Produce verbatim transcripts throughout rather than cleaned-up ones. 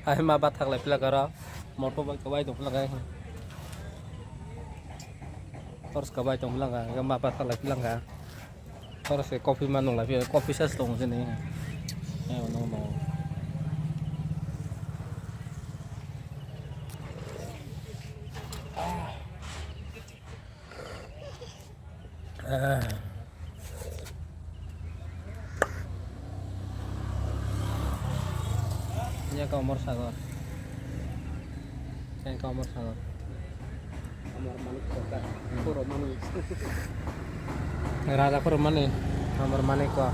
Ai ma bathak lai pila karo. Moto bai kabai tong pila karo. Torch kabai tong pila karo. Ma bathak lai pila karo. Torch se coffee ma nung lai pila. Coffee ses tong sini. Ai no no. Ini ke Amar Sagar. Ini ke Amar Sagar. Amar Manik Kota. Koro Manik. Raja Koro Manik. Amar Manik ko.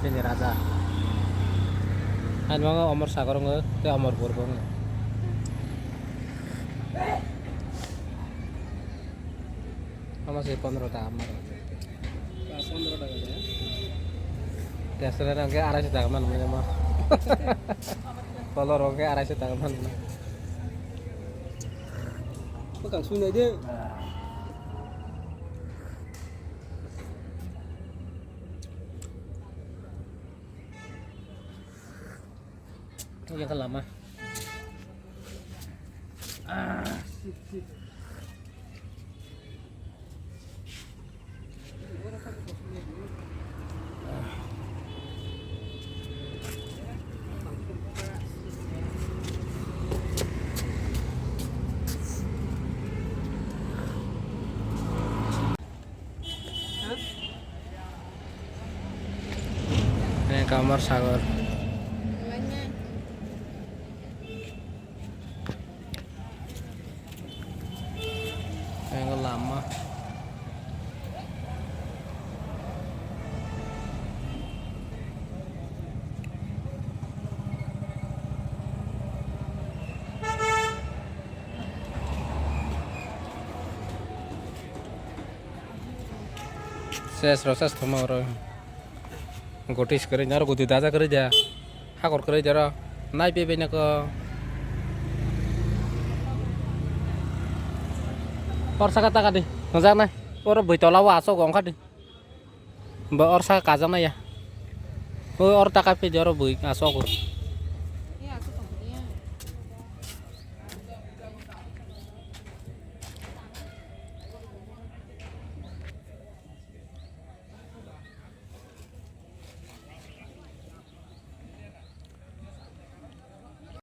Ini raja. Anu Amar Sagar nge, te Amar Pur nge. Ama se pondro taka mano. Pondro taka de. Restaurant hwnkhe arai sho taka mano, mano. Kolor hwnkhe arai sho taka mano. Bwkang sui nai de. Yang lama. Ini kamar sagor. Ini lama. Ses rok ses thoma oro. Goti se kwrwi aro goti daja kwrwi da. Hakor kwrwi da ro. Nai pe bene ko. Or saka taka di. Hwnjak nai. Oro bui tola o asok ongkha di. Ba or saka kajak nai ya. O or taka pe di oro bui asok.